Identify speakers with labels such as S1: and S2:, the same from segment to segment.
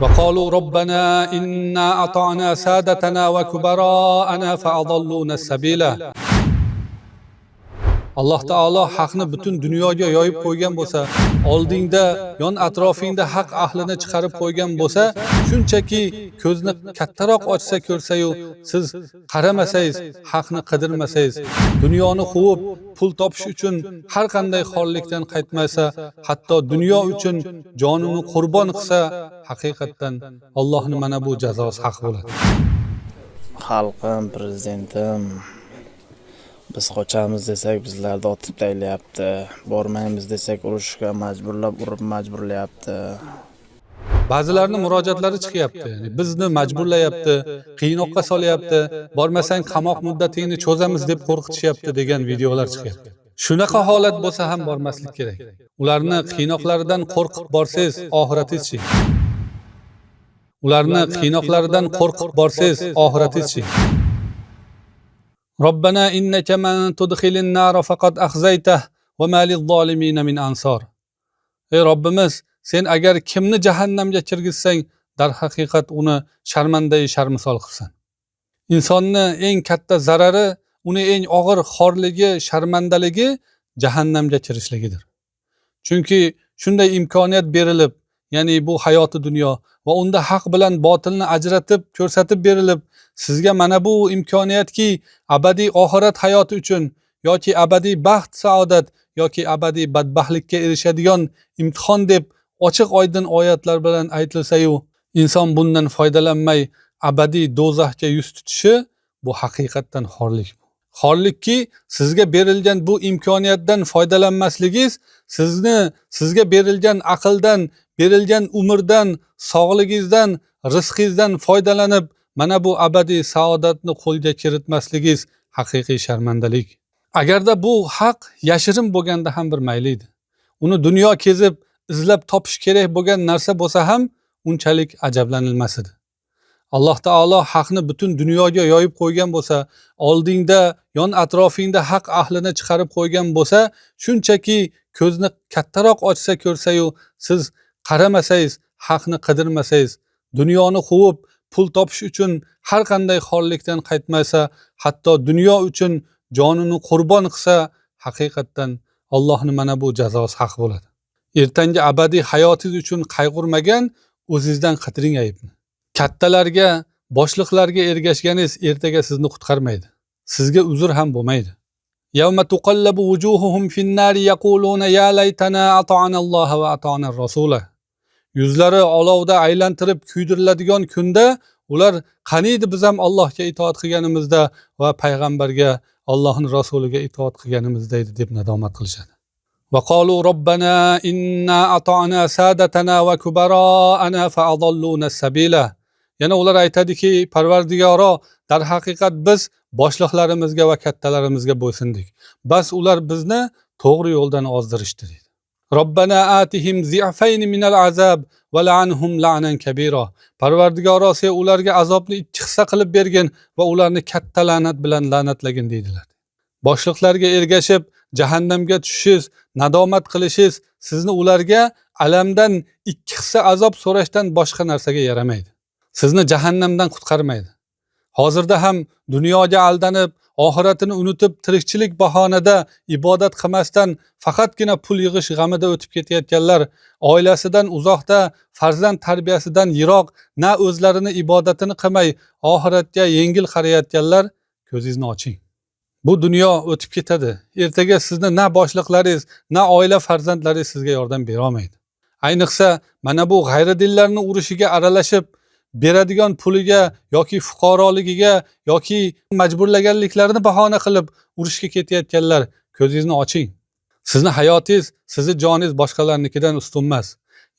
S1: وقالوا ربنا إنا أطعنا سادتنا وكبراءنا فأضلونا السبيل. Alloh taolo haqni butun dunyoga yoyib qo'ygan bo'lsa, oldingda, yon atrofingda haq ahlini chiqarib qo'ygan bo'lsa, shunchaki ko'zni kattaroq ochsa ko'rsayu, siz qaramasangiz, haqni qidirmasangiz, dunyoni quvib pul topish uchun har qanday xorlikdan qaytmasa, hatto dunyo uchun jonini qurbon qilsa, haqiqatdan Allohning mana bu jazosi haq bo'ladi.
S2: Xalqim, prezidentim, biz qochamiz desak, bizlarni otib tashlayapti. Bormaymiz desak, urushga majburlab, urib majburlayapti.
S1: Ba'zilarning murojaatlari chiqyapti. Ya'ni bizni majburlayapti, qiynoqqa solyapti, bormasang qamoq muddatingni cho'zamiz deb qo'rqitishyapti degan videolar chiqyapti. Shunaqa holat bo'lsa ham bormaslik kerak. Ularni qiynoqlaridan qo'rqib borsangiz, oxiratingizchi? Ularni qiynoqlaridan qo'rqib borsangiz, oxiratingizchi? ربنا إنك من تدخل النار فقد أخزيته وما للظالمين من أنصار. Ey Robbimiz, sen agar kimni jahannamga kirgizsang, darhaqiqat uni sharmandai sharmisor qilsan. Insonni eng katta zarari, uni eng og'ir xorligi, sharmandaligi jahannamga kirishligidir. Chunki shunday imkoniyat berilib, ya'ni bu hayoti dunyo va unda haq bilan botilni ajratib ko'rsatib berilib, sizga mana bu imkoniyatki abadiy oxirat hayoti uchun yoki abadiy baxt saodat yoki abadiy badbaxtlikka erishadigan imtihon deb ochiq oydin oyatlar bilan aytilsa-yu, inson bundan foydalanmay abadiy do'zaxga yuz tutishi, bu haqiqatdan xorlik. Xorlikki, sizga berilgan bu imkoniyatdan foydalanmasligingiz, sizni sizga berilgan aqldan, berilgan umrdan, sog'ligingizdan, rizqingizdan foydalanib, mana bu abadiy saodatni qo'lga kiritmasligingiz haqiqiy sharmandalik. Agarda bu haq yashirin bo'lganda ham bir mayli edi. Uni dunyo kezib izlab topish kerak bo'lgan narsa bo'lsa ham unchalik ajablanilmas edi. Alloh taolo haqni butun dunyoga yoyib qo'ygan bo'lsa, oldingda, yon atrofingda haq ahlini chiqarib qo'ygan bo'lsa, shunchaki ko'zni kattaroq ochsa ko'rsayu, siz qaramasangiz, haqni qidirmasangiz, dunyoni quvib pul topish uchun har qanday xorlikdan qaytmasa, hatto dunyo uchun jonini qurbon qilsa, haqiqatdan Allohning mana bu jazosi haq bo'ladi. Ertangi abadiy hayotingiz uchun qayg'urmagan o'zingizdan qidiring aybni. Kattalarga, boshliqlarga ergashganingiz ertaga sizni qutqarmaydi. Sizga uzr ham bo'lmaydi. يوم تقلب وجوههم في النار يقولون يا ليتنا أطعنا الله وأطعنا الرسول. Yuzlari olovda aylantirib kuydiriladigan kunda ular qaniydi biz ham Allohga itoat qilganimizda va payg'ambarga, Allohning rasuliga itoat qilganimizda edi deb nadomat qilishadi. وقالوا ربنا إنا أطعنا سادتنا وكبراءنا فأضلونا السبيل. Yana ular aytadiki, Parvardigoro, darhaqiqat biz boshliqlarimizga va kattalarimizga bo'ysundik. Bas ular bizni to'g'ri yo'ldan ozdirishdi deydi. ربنا آتهم ضعفين من العذاب ولعنهم لعنا كبيرا. Parvardigoro, sen ularga azobni ikki hissa qilib bergin va ularni katta la'nat bilan la'natlagin deydilar. Boshliqlarga ergashib jahannamga tushishingiz, nadomat qilishingiz sizni ularga alamdan ikki hissa azob so'rashdan boshqa narsaga yaramaydi. Sizni jahannamdan qutqarmaydi. Hozirda ham dunyoga aldanib, oxiratini unutib, tirikchilik bahonada ibodat qilmasdan faqatgina pul yig'ish g'amida o'tib ketayotganlar, oilasidan uzoqda, farzand tarbiyasidan yiroq, na o'zlarini ibodatini qilmay oxiratga yengil qarayotganlar, ko'zingizni oching. Bu dunyo o'tib ketadi. Ertaga sizni na boshliqlaringiz, na oila farzandlaringiz sizga yordam bera olmaydi. Ayniqsa mana bu g'ayridinlarni urushiga aralashib, beradigan puliga yoki fuqaroligiga yoki majburlaganliklarini bahona qilib urushga ketayotganlar, ko'zingizni oching. Sizni hayotingiz, sizni joningiz boshqalarnikidan ustun emas.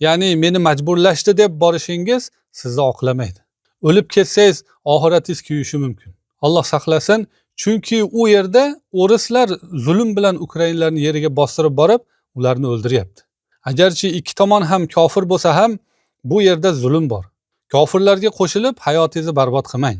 S1: Ya'ni meni majburlashdi deb borishingiz sizni oqlamaydi. O'lib ketsangiz oxiratingiz kuyishi mumkin. Alloh saqlasin, chunki u yerda o'rislar zulm bilan ukrainlarni yeriga bostirib borib, ularni o'ldiryapti. Agarchi ikki tomon ham kofir bo'lsa ham, bu yerda zulm bor. Kofirlarga qo'shilib hayotingizni barbod qilmang.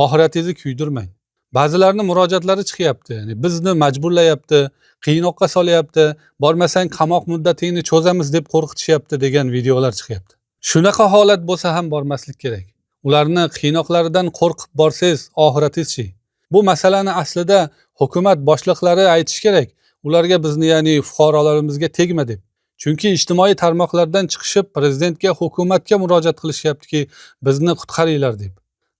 S1: Oxiratingizni kuydirmang. Ba'zilarning murojaatlari chiqyapti. Ya'ni bizni majburlayapti, qiynoqqa solyapti, bormasang qamoq muddatingni cho'zamiz deb qo'rqitishyapti degan videolar chiqyapti. Shunaqa holat bo'lsa ham bormaslik kerak. Ularni qiynoqlaridan qo'rqib borsangiz, oxiratingizchi? Bu masalani aslida hukumat boshliqlari aytish kerak. Ularga bizni, ya'ni fuqarolarimizga tegma deb. Chunki ijtimoiy tarmoqlardan chiqishib prezidentga, hukumatga murojaat qilishyaptiki, bizni qutqaringlar deb.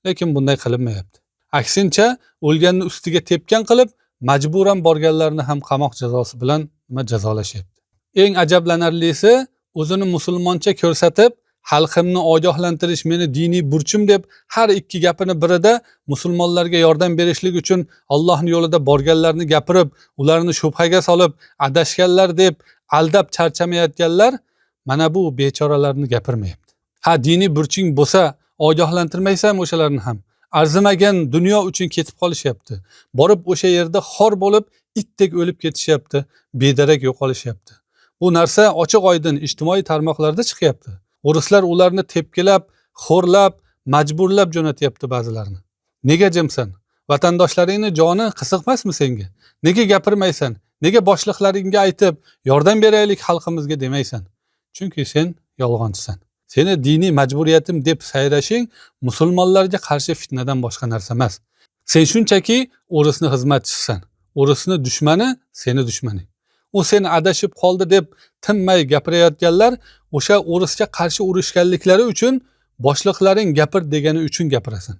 S1: Lekin bunday qilinmayapti. Aksincha, o'lganni ustiga tepgan qilib, majburan borganlarni ham qamoq jazosi bilan nima jazolashyapti. Eng ajablanarlisi, o'zini musulmoncha ko'rsatib, xalqimni ogohlantirish meni diniy burchim deb har ikki gapini birida musulmonlarga yordam berishlik uchun Allohning yo'lida borganlarni gapirib, ularni shubhaga solib, adashganlar deb aldab charchamayotganlar mana bu bechoralarni gapirmayapti. Ha, diniy burching bo'lsa, ogohlantirmaysan o'shalarni ham. Arzimagan dunyo uchun ketib qolishyapti. Borib o'sha yerda xor bo'lib, itdek o'lib ketishyapti, bedarak yo'qolishyapti. Bu narsa ochiq oydin ijtimoiy tarmoqlarda chiqyapti. O'rislar ularni tepkilab, xo'rlab, majburlab jo'natyapti ba'zilarini. Nega jimsan? Vatandoshlaringni joni qiziqmasmi senga? Nega gapirmaysan? Nega boshliqlaringga aytib, yordam beraylik xalqimizga demaysan? Chunki sen yolg'onchisan. Seni diniy majburiyatim deb sayrashing musulmonlarga qarshi fitnadan boshqa narsa emas. Sen shunchaki o'risni xizmatchisisan. O'risni dushmani seni dushmaning. U seni adashib qoldi deb tinmay gapirayotganlar o'sha o'risga qarshi urushganliklari uchun boshliqlaring gapir degani uchun gapirasan.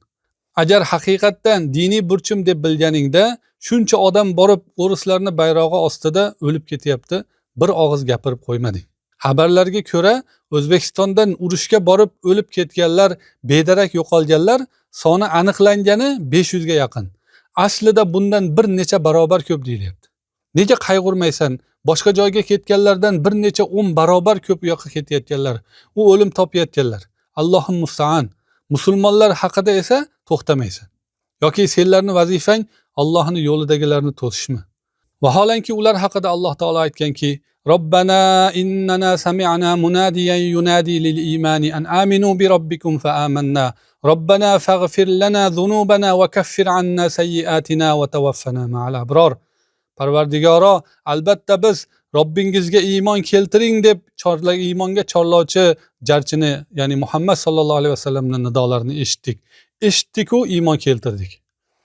S1: Agar haqiqatdan diniy burchim deb bilganingda shuncha odam borib o'rislarni bayrog'i ostida o'lib ketyapti, bir og'iz gapirib qo'ymading. Xabarlarga ko'ra, O'zbekistondan urushga borib o'lib ketganlar, bedarak yo'qolganlar soni aniqlangani 500 ga yaqin. Aslida bundan bir necha barobar ko'p deyilyapti. Nega qayg'urmaysan? Boshqa joyga ketganlardan bir necha 10 barobar ko'p u yoqqa ketayotganlar, u o'lim topayotganlar. Allohim musta'an. Musulmonlar haqida esa to'xtamaysan. Yoki senlarning vazifang Allohning yo'lidagilarni to'sishmi? Vaholanki ular haqida Alloh taolo aytganki, Robbana innana sami'na munadiyan yunadi lil imani an aminu bi robbikum fa amanna. Robbana faghfir lana zunubana va kaffir anna sayyiatina va tawaffana ma'al abrar. Parvardigoro, albatta biz Robbingizga iymon keltiring deb iymonga chorlovchi jarchini, ya'ni Muhammad sallallohu alayhi vasallamning nidolarini eshitdik. Eshitdik-u iymon keltirdik.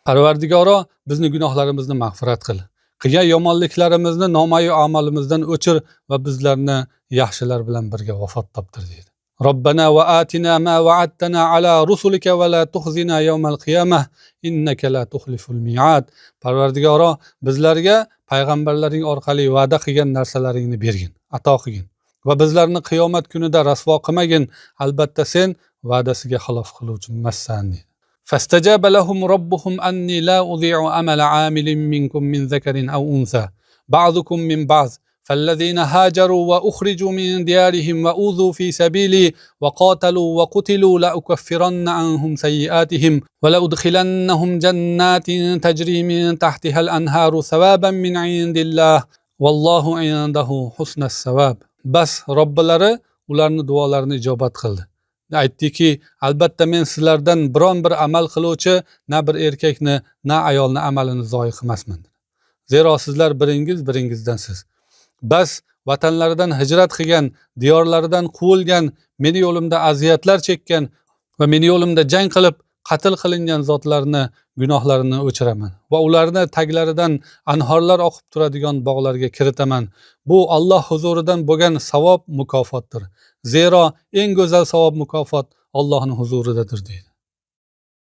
S1: Parvardigoro, bizni gunohlarimizni mag'firat qil. Qilgan yomonliklarimizni nomayu amalimizdan o'chir va bizlarni yaxshilar bilan birga vafot toptir deydi. Robbana va atina ma wa'adtana ala rusulika va la tukhzina yawmal qiyamah innaka la tuxliful mi'ad. Parvardigoro, bizlarga payg'ambarlaring orqali va'da qilgan narsalaringni bergin, ato qilgin va bizlarni qiyomat kunida rasvo qilmagin, albatta sen va'dasiga xilof qiluvchi emassan deydi. فاستجاب لهم ربهم أني لا أضيع عمل عامل منكم من ذكر أو أنثى بعضكم من بعض فالذين هاجروا وأخرجوا من ديارهم وأوذوا في سبيلي وقاتلوا وقتلوا لأكفرن عنهم سيئاتهم ولأدخلنهم جنات تجري من تحتها الأنهار ثوابا من عند الله والله عنده حسن الثواب. Bas Robbilari ularni duolarini ijobat qildi. Aytdiki, albatta men sizlardan biron bir amal qiluvchi na bir erkakni, na ayolni amalini zoyi qilmasman. Zero sizlar biringiz biringizdansiz. Bas vatanlaridan hijrat qilgan, diyorlaridan quvilgan, meni yo'limda aziyatlar chekkan va meni yo'limda jang qilib qatl qilingan zotlarni gunohlarini o'chiraman va ularni taglaridan anhorlar oqib turadigan bog'larga kiritaman. Bu Alloh huzuridan bo'lgan savob mukofotdir. Zero eng go'zal savob mukofot Allohning huzuridadir deydi.